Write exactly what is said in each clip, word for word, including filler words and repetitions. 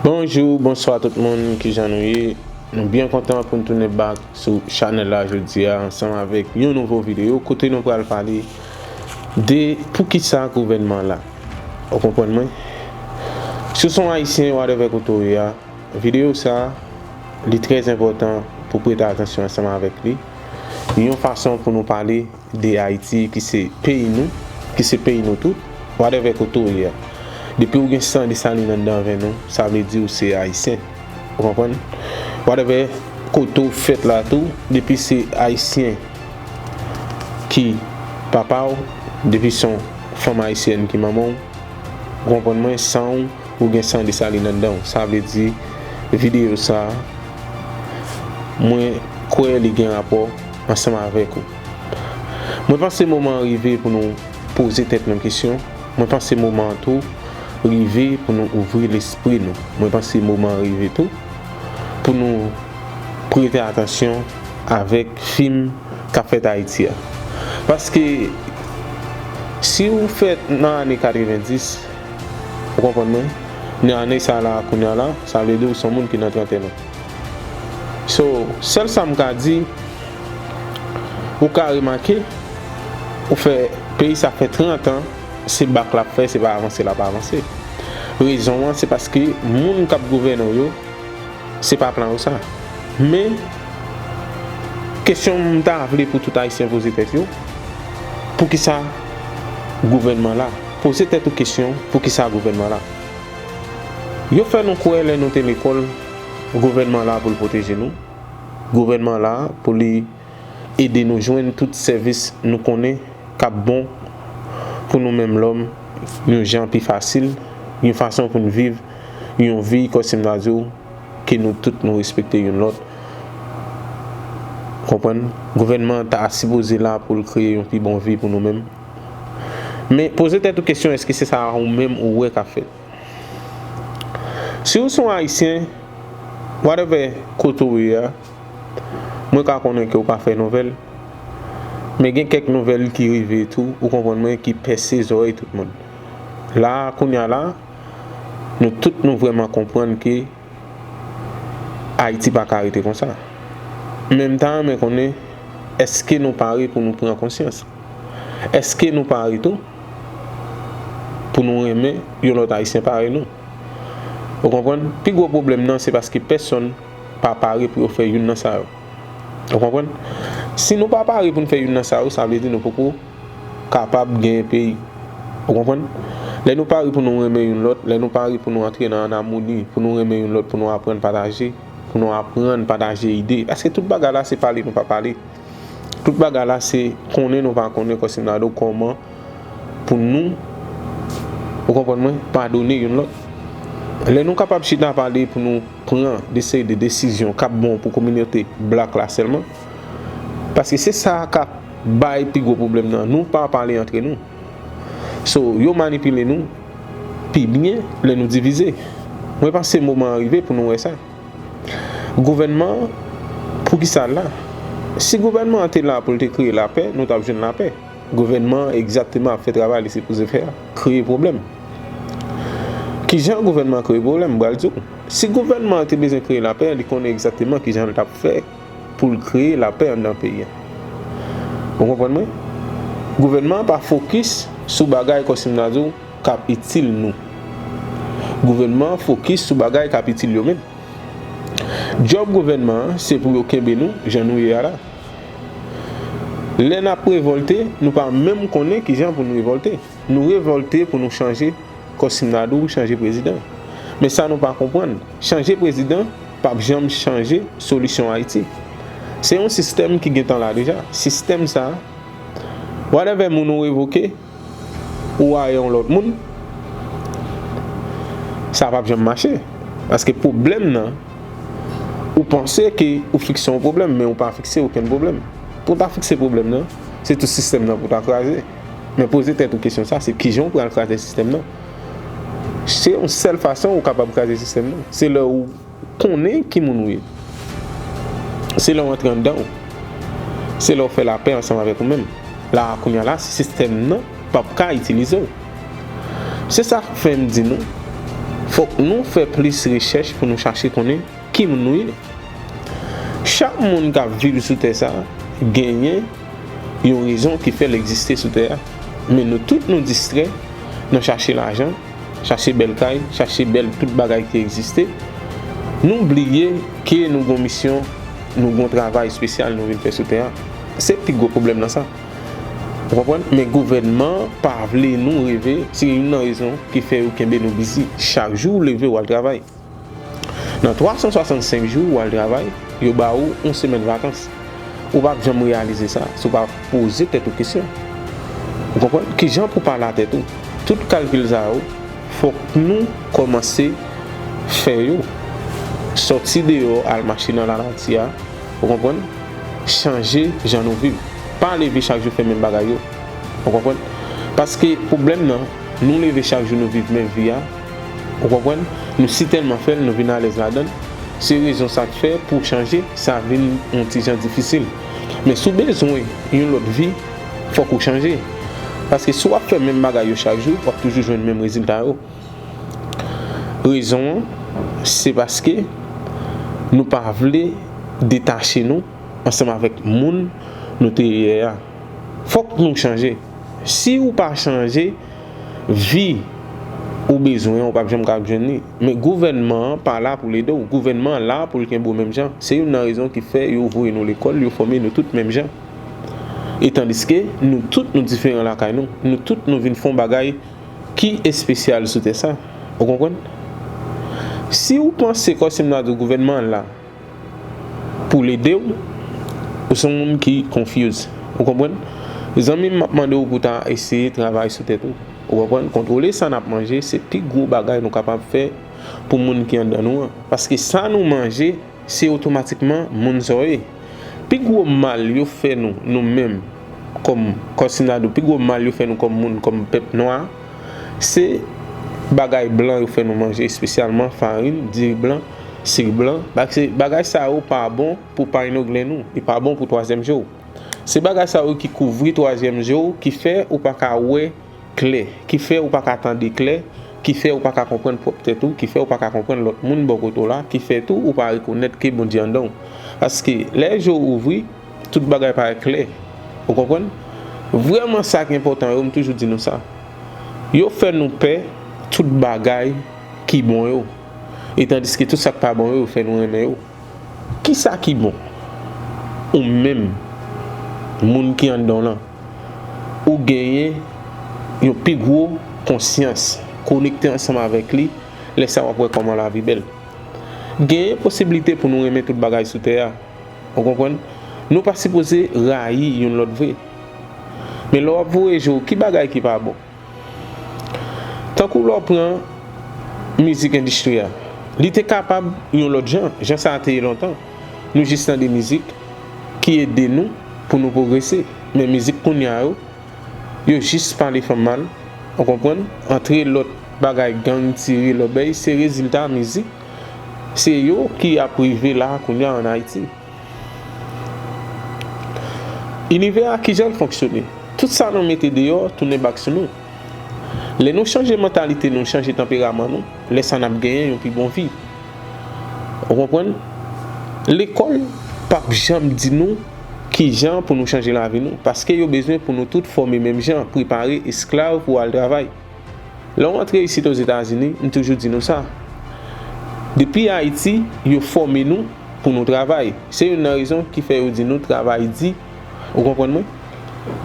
Bonjou, bonswa tout moun, kijan nou ye? Nou byen kontan pou n tounen back sou chanèl la jodi a ansanm avèk yon nouvo videyo kote nou pral pale de poukisa gouvènman la. Ou konprann mwen? Si w se yon Ayisyen, whatever kote w ye a, videyo sa a, li trè enpòtan pou prete atansyon ansanm avèk li. Yon fason pou nou pale de Ayiti ki se peyi nou, ki se peyi nou tout, whatever kote w ye a. Depi w gen san Desalin anndan venn ou, sa vle di w se Ayisyen. Ou konprann? Whatever kote w fèt la tou, depi se Ayisyen ki papa w, depi se yon fanm ayisyèn ki manman w, ou konprann mwen, san w, ou gen san Desalin anndan w. Sa vle di, videyo sa a, mwen kwè li gen rapò ansanm avèk ou. Mwen panse moman an rive pou nou poze tèt nou kesyon. Mwen panse moman an tou rive pou nou ouvri lespri nou. Mwen panse moman an rive tou pou nou prete atansyon avèk fim k ap fèt Ayiti a. Paske si w fèt nan ane katrevenndis, ou konprann mwen, nan ane sa la, kounye a la, sa vle di w se yon moun ki nan trantèn an. So, sèl sa m ka di, ou ka remake, ou fè, peyi sa fè trant an, se bak l ap fè, se pa avanse l ap avanse. Rezon an, se paske moun k ap gouvène w yo, se pa plan yo sa. Men, kesyon m ta vle pou tout Ayisyen poze tèt yo, poukisa gouvènman la? Poze tèt ou kesyon, poukisa gouvènman la? Yo fè nou kwè lè nou te lekòl, gouvènman la pou l pwoteje nou. Gouvènman la pou li ede nou jwenn tout sèvis nou konnen k ap bon pou nou menm lòm, yon jan pi fasil, yon fason pou n viv yon vi, kòm si m ta di w, ke nou tout nou respekte youn lòt. Konprann? Gouvènman an ta sipoze la pou l kreye yon pi bon vi pou nou menm. Men poze tèt ou kesyon, èske se sa ou menm ou wè k ap fèt? Si w se yon Ayisyen, whatever kote w ye a, mwen ka konnen ke w pa fè nouvèl, men gen kèk nouvèl ki rive tou, ou konprann mwen, ki pèse zòrèy tout moun. La a, kounye a la, nou tout nou vrèman konprann ke Ayiti pa ka rete konsa. Men m ta renmen konnen, èske nou pare pou nou pran konsyans? Èske nou pare tou pou nou renmen yon lòt Ayisyen parèy nou? Ou konprann? Pi gwo pwoblèm nan, se paske pèsonn pa pare pou yo fè youn nan sa yo. Ou konprann? Si nou pa pare pou n fè youn nan sa yo, sa vle di nou poko kapab genyen peyi. Ou konprann? Lè nou pare pou nou renmen youn lòt, lè nou pare pou nou antre nan amoni, pou nou renmen youn lòt, pou nou aprann pataje, pou nou aprann pataje ide. Paske tout bagay la se pale nou pa pale. Tout bagay la se konnen nou pa konnen, kòm si m ta di w, kòman pou nou, ou konprann mwen, padone youn lòt. Lè nou kapab chita pale pou nou pran de seri de desizyon k ap bon pou kominote blak la sèlman, paske se sa k ap bay pi gwo pwoblèm nan. Nou pa pale antre nou. So, yo manipile nou pi byen lè nou divize. Mwen panse moman an rive pou nou wè sa. Gouvènman an, poukisa l la? Si gouvènman an te la pou l te kreye lapè, nou t ap jwenn lapè. Gouvènman an egzakteman ap fè travay li sipoze fè a, kreye pwoblèm. Kijan gouvènman an kreye pwoblèm? M pral di w. Si gouvènman an te bezwen kreye lapè, li konnen egzakteman kijan l t ap fè pou l kreye lapè anndan peyi a. Ou konprann mwen? Gouvènman an pa fokis sou bagay, kòm si m ta di w, k ap itil nou. Gouvènman an fokis sou bagay k ap itil yo menm. Djòb gouvènman an, se pou yo kenbe nou jan nou ye a la. Lè n ap revòlte, nou pa menm konnen kijan pou n revòlte. Nou revòlte pou nou chanje, kòm si m ta di w, chanje prezidan. Men sa nou pa konprann, chanje prezidan p ap janm chanje solisyon Ayiti. Se yon sistèm ki gentan la deja. Sistèm sa a, whatever moun ou revoke, ou aye yon lòt moun, sa p ap janm mache. Paske pwoblèm nan, ou panse ke ou fikse yon pwoblèm, men ou pa fikse okenn pwoblèm. Pou w ta fikse pwoblèm nan, se tout sistèm nan pou w ta kraze. Men poze tèt ou kesyon sa, se kijan w pral kraze sistèm nan? Se yon sèl fason ou kapab kraze sistèm nan. Se lè ou konnen ki moun ou ye. Se lè w antre anndan w. Se lè w fè lapè ansanm avèk ou menm. La a, kounye a la, sistèm nan p ap ka itilize w. Se sa k fè m di nou, Fòk nou fè plis rechèch pou nou chache konnen ki moun nou ye. Chak moun k ap viv sou tè sa a genyen yon rezon ki fè l egziste sou tè a. Men nou tout nou distrè nan chache lajan, chache bèl kay, chache bèl tout bagay ki egziste. Nou bliye ke nou gon misyon, nou gon travay espesyal nou vin fè sou tè a. Se pi gwo pwoblèm nan sa. Ou konprann? Men gouvènman an pa vle nou reve, se youn nan rezon ki fè yo kenbe nou bizi. Chak jou ou leve, w al travay. Nan twa san swasannsenk jou ou al travay, yo ba ou yon semèn vakans. Ou p ap janm reyalize sa si w pa poze tèt ou kesyon. Ou konprann? Kijan pou pale a tèt ou? Tout kalkil sa yo, fòk nou kòmanse fè yo. Sòti deyò, al mache nan lanati a, ou konprann? Chanje jan nou viv. Pa leve chak jou fè menm bagay yo. Ou konprann? Paske pwoblèm nan, nou leve chak jou nou viv menm vi a. Ou konprann? Nou si tèlman fè l, nou vin alèz ladan l. Se rezon sa k fè pou w chanje, sa vin yon ti jan difisil. Men si w bezwen yon lòt vi, fòk ou chanje. Paske si w ap fè menm bagay yo chak jou, w ap toujou jwenn menm rezilta yo. Rezon an, se paske nou pa vle detache nou ansanm avèk moun nou te ye yè a. Fòk nou chanje. Si ou pa chanje, vi ou bezwen an, ou p ap janm ka jwenn li. Men gouvènman an pa la pou l ede w. Gouvènman an la pou l kenbe w menm jan. Se youn nan rezon ki fè yo voye nou lekòl, yo fòme nou tout menm jan. E tandiske nou tout nou diferan lakay nou. Nou tout nou vin fè yon bagay ki espesyal sou tè sa. Ou konprann? Si ou panse kòm si m ta di w gouvènman an la pou l ede w, ou se yon moun ki confuse. Ou konprann? Zanmi m, m ap mande w pou w ta eseye travay sou tèt ou. Ou konprann? Kontwole sa n ap manje, se pi gwo bagay nou kapab fè pou moun ki anndan nou an. Paske sa nou manje, se otomatikman moun sa w ye. Pi gwo mal yo fè nou, nou menm, kòm, kòm si m ta di w, pi gwo mal yo fè nou kòm moun, kòm pèp nwa, se bagay blan yo fè nou manje, espesyalman farin, diri blan, sik blan. Paske bagay sa yo pa bon pou pay nou glen nou, li pa bon pou twazyèm je w. Se bagay sa yo ki kouvri twazyèm je w, ki fè ou pa ka wè klè, ki fè ou pa ka tande klè, ki fè ou pa ka konprann pwòp tèt ou, ki fè ou pa ka konprann lòt moun bò kote w la, ki fè tou ou pa rekonèt ke Bondye anndan w. Paske lè je w ouvri, tout bagay parèt klè. Ou konprann? Vrèman sa k enpòtan yo, m toujou di nou sa. Yo fè nou pè tout bagay ki bon yo. E tandiske tout sa k pa bon yo, yo fè nou renmen yo. Kisa ki bon? Ou menm, moun ki anndan w lan, ou genyen yon pi gwo konsyans, konekte ansanm avèk li, lè sa w ap wè kòman lavi bèl. Genyen posiblite pou nou renmen tout bagay sou tè a. Ou konprann? Nou pa sipoze rayi youn lòt vre. Men lè w ap voye je w, ki bagay ki pa bon? Tankou lè w pran mizik endistri a, li te kapab yon lòt jan, jan sa a te ye lontan. Nou jis tande mizik ki ede nou pou nou pwogrese. Men mizik kounye a yo, yo jis pale fanm mal, ou konprann? Antre lòt bagay, gang, tire, lòbèy, se rezilta mizik. Se yo ki ap rive la kounye a ann Ayiti. Inivè a, kijan l fonksyone? Tout sa nou mete deyò tounen bak sou nou. Lè nou chanje mantalite nou, chanje tanperaman nou, lè sa n ap genyen yon pi bon vi. Ou konprann? Lekòl p ap janm di nou kijan pou nou chanje lavi nou, paske yo bezwen pou nou tout fòme menm jan, prepare esklav pou al travay. Lè w antre isit Ozetazini, m toujou di nou sa. Depi Ayiti, yo fòme nou pou nou travay. Se youn nan rezon ki fè yo di nou travay di. Ou konprann mwen?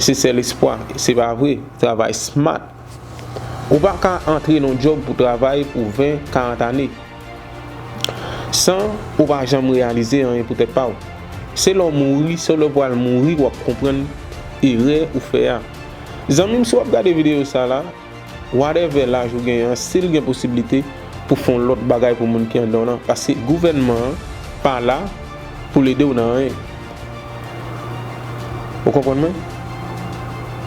Se sèl espwa. Se pa vre. Travay smart. Ou pa ka antre nan yon djòb pou travay pou ven, karant ane san ou pa janm reyalize anyen pou tèt pa w. Se lè w mouri, se lè w pral mouri w ap konprann erè ou fè a. Zanmi m, si w ap gade videyo sa la, whatever laj ou genyen an, still gen posiblite pou fè yon lòt bagay pou moun ki anndan w lan. Paske gouvènman an pa la pou l ede w nan anyen. Ou konprann mwen?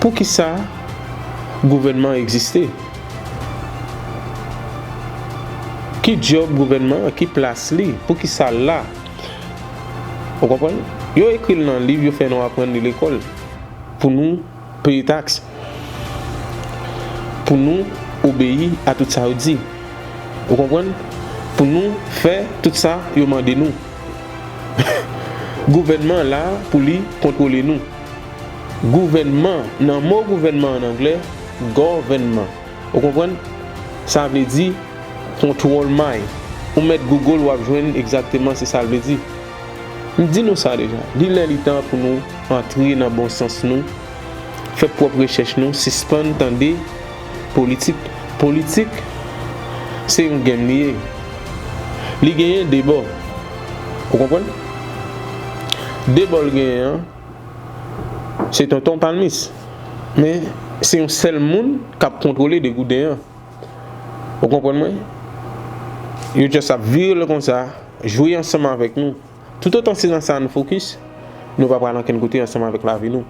Poukisa gouvènman an egziste? Ki djòb gouvènman an? Ki plas li? Poukisa l la? Ou konprann? Yo ekri l nan liv, yo fè nou aprann li lekòl. Pou nou peye taks, pou nou obeyi a tout sa yo di. Ou konprann? Pou nou fè tout sa yo mande nou. Gouvènman an la pou li kontwole nou. Gouvènman, nan mo gouvènman an anglè, government. Ou konprann? Sa vle di control my. Ou mèt Google, w ap jwenn egzakteman se sa l vle di. M di nou sa deja. Li lè li tan pou nou antre nan bon sans nou, fè pwòp rechèch nou, sispann tande politik. Politik, se yon game li ye. Li genyen de bò. Ou konprann? De bò l genyen an, se tonton palmis. Men, se yon sèl moun k ap kontwole de gouden an. Ou konprann mwen? Yo just ap vire l konsa, jwe ansanm avèk nou. Toutotan se nan sa nou fokis, nou pa pral ankenn kote ansanm avèk lavi nou.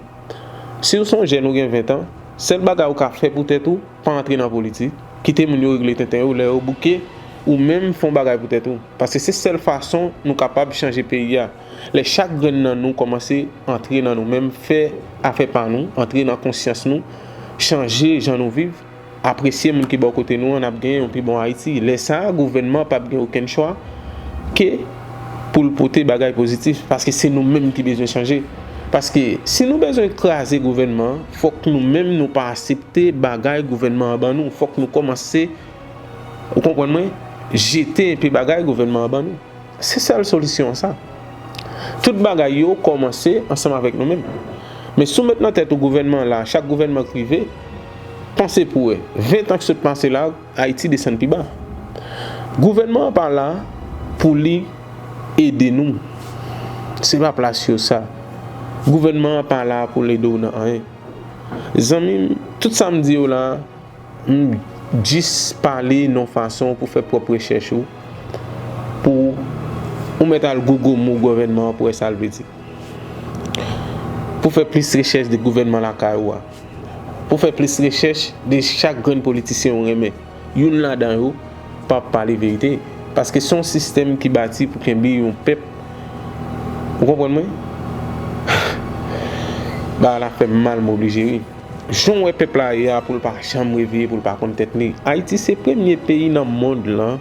Si w se yon jèn ou gen ven tan, sèl bagay ou ka fè pou tèt ou, pa antre nan politik. Kite moun yo regle tenten yo, lè yo bouke, ou menm fè yon bagay pou tèt ou. Paske se sèl fason nou kapab chanje peyi a. Lè chak grenn nan nou kòmanse antre nan nou menm, fè afè pa nou, antre nan konsyans nou, chanje jan nou viv, apresye moun ki bò kote nou an, n ap genyen yon pi bon Ayiti. Lè sa a, gouvènman an p ap gen okenn chwa ke pou l pote bagay pozitif, paske se nou menm ki bezwen chanje. Paske si nou bezwen kraze gouvènman an, fòk nou menm nou pa aksepte bagay gouvènman an ban nou. Fòk nou kòmanse, ou konprann mwen, jete enpe bagay gouvènman an ban nou. Se sèl solisyon an sa. Tout bagay yo kòmanse ansanm avèk nou menm. Men si w met nan tèt ou gouvènman la, chak gouvènman k rive, panse pou wè, ven tan k sot pase la, Ayiti desann pi ba. Gouvènman an pa la pou li ede nou. Se pa plas yo sa. Gouvènman an pa la pou l ede w nan anyen. Zanmi m, tout sa m di yo la, m jis pale nan yon fason pou fè pwòp rechèch ou, pou ou mèt al Google mo gouvènman an pou wè sa l vle di. Pou fè plis rechèch de gouvènman lakay ou a. Pou fè plis rechèch de chak grenn politisyen ou renmen. Youn ladan yo p ap pale verite. Paske se yon sistèm ki bati pou kenbe yon pèp. Ou konprann mwen? Bagay la fè m mal, m oblije ri. Jan w wè pèp la ye a, pou l pa janm reveye, pou l pa konn tèt li. Ayiti se premye peyi nan mond lan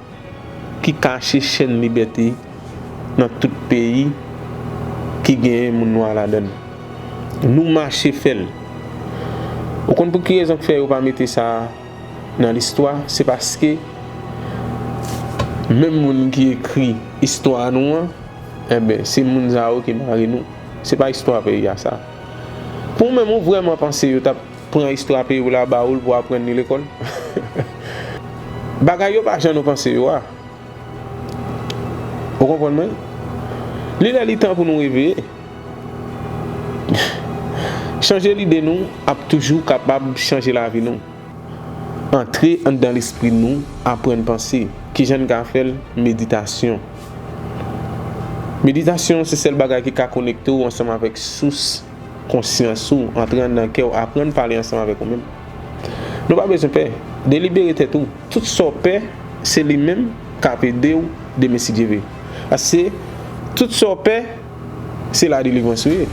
ki kache chèn libète nan tout peyi ki genyen moun nwa ladan l. Nou mache fè l. Ou konn pou ki rezon k fè yo pa mete sa nan listwa? Se paske menm moun ki ekri istwa nou an, enben, se moun sa yo ki mare nou. Se pa istwa peyi a sa. Pou ou menm, ou vrèman panse yo t ap pran istwa peyi w la ba ou l pou w aprann li lekòl? Bagay yo pa jan nou panse yo a. Ou konprann mwen? Li lè li tan pou nou reveye. Chanje lide nou ap toujou kapab chanje lavi nou. Antre anndan lespri nou, aprann panse. Kijan n ka fè l? Meditasyon. Meditasyon se sèl bagay ki ka konekte w ansanm avèk sous konsyans ou, antre anndan kè w, aprann pale ansanm avèk ou menm. Nou pa bezwen pè. Delibere tèt ou. Tout sa w pè, se li menm k ap ede w demen si Dye vle. Paske tout sa w pè, se la delivrans ou ye.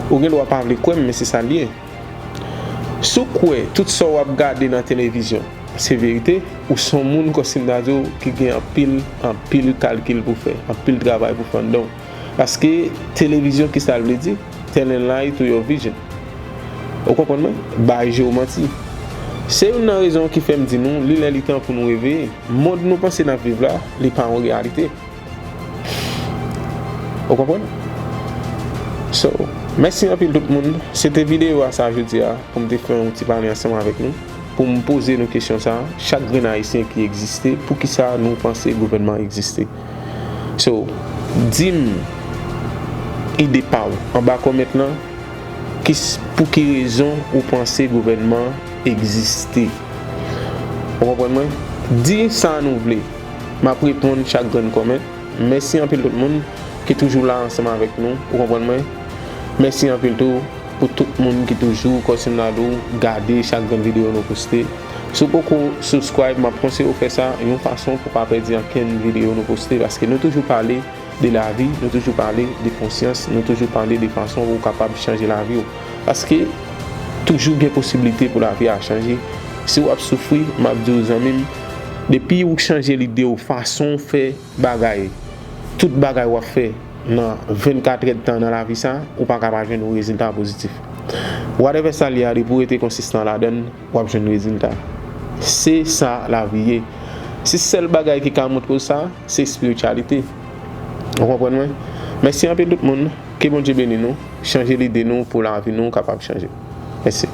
Ou gen dwa pa vle kwè m, men se sa l ye. Si w kwè tout sa w ap gade nan televizyon se verite, ou se yon moun, kòm si m ta di w, ki gen anpil, anpil kalkil pou fè, anpil travay pou fè anndan w. Paske televizyon, ki sa l vle di? Telling lie to your vision. Ou konprann mwen? Bay je w manti. Se youn nan rezon ki fè m di nou, li lè li tan pou nou reveye. Mond nou panse n ap viv la, li pa yon reyalite. Ou konprann? So, mèsi anpil tout moun. Se te videyo a sa jodi a, pou m te fè yon ti pale ansanm avèk nou, pou m poze nou kesyon sa a, chak grenn Ayisyen ki egziste, poukisa nou panse gouvènman egziste? So, di m ide pa w anba kòmèt lan, ki s-, pou ki rezon ou panse gouvènman egziste? Ou konprann mwen? Di sa nou vle. M ap reponn chak grenn kòmèt. Mèsi anpil tout moun ki toujou la ansanm avèk nou. Ou konprann mwen? Mèsi anpil tou pou tout moun ki toujou, kòm si m ta di w, gade chak grenn videyo nou poste. Si w poko subscribe, m ap konseye w fè sa yon fason pou w pa pèdi ankenn videyo nou poste, paske nou toujou pale de lavi, nou toujou pale de konsyans, nou toujou pale de fason pou w kapab chanje lavi w. Paske toujou gen posiblite pou lavi a chanje. Si w ap soufri, m ap di w, zanmi m, Depi ou chanje lide w, fason w fè bagay, tout bagay w ap fè nan vennkat èdtan nan lavi sa, ou pa ka pa jwenn yon rezilta pozitif. Whatever sa l ye a, depi w rete konsistan ladan l, w ap jwenn rezilta. Se sa lavi ye. Se sèl bagay ki ka montre w sa, se espirityalite. Ou konprann mwen? Mèsi anpil tout moun. Ke Bondye beni nou. Chanje lide nou pou lavi nou kapab chanje. Mèsi.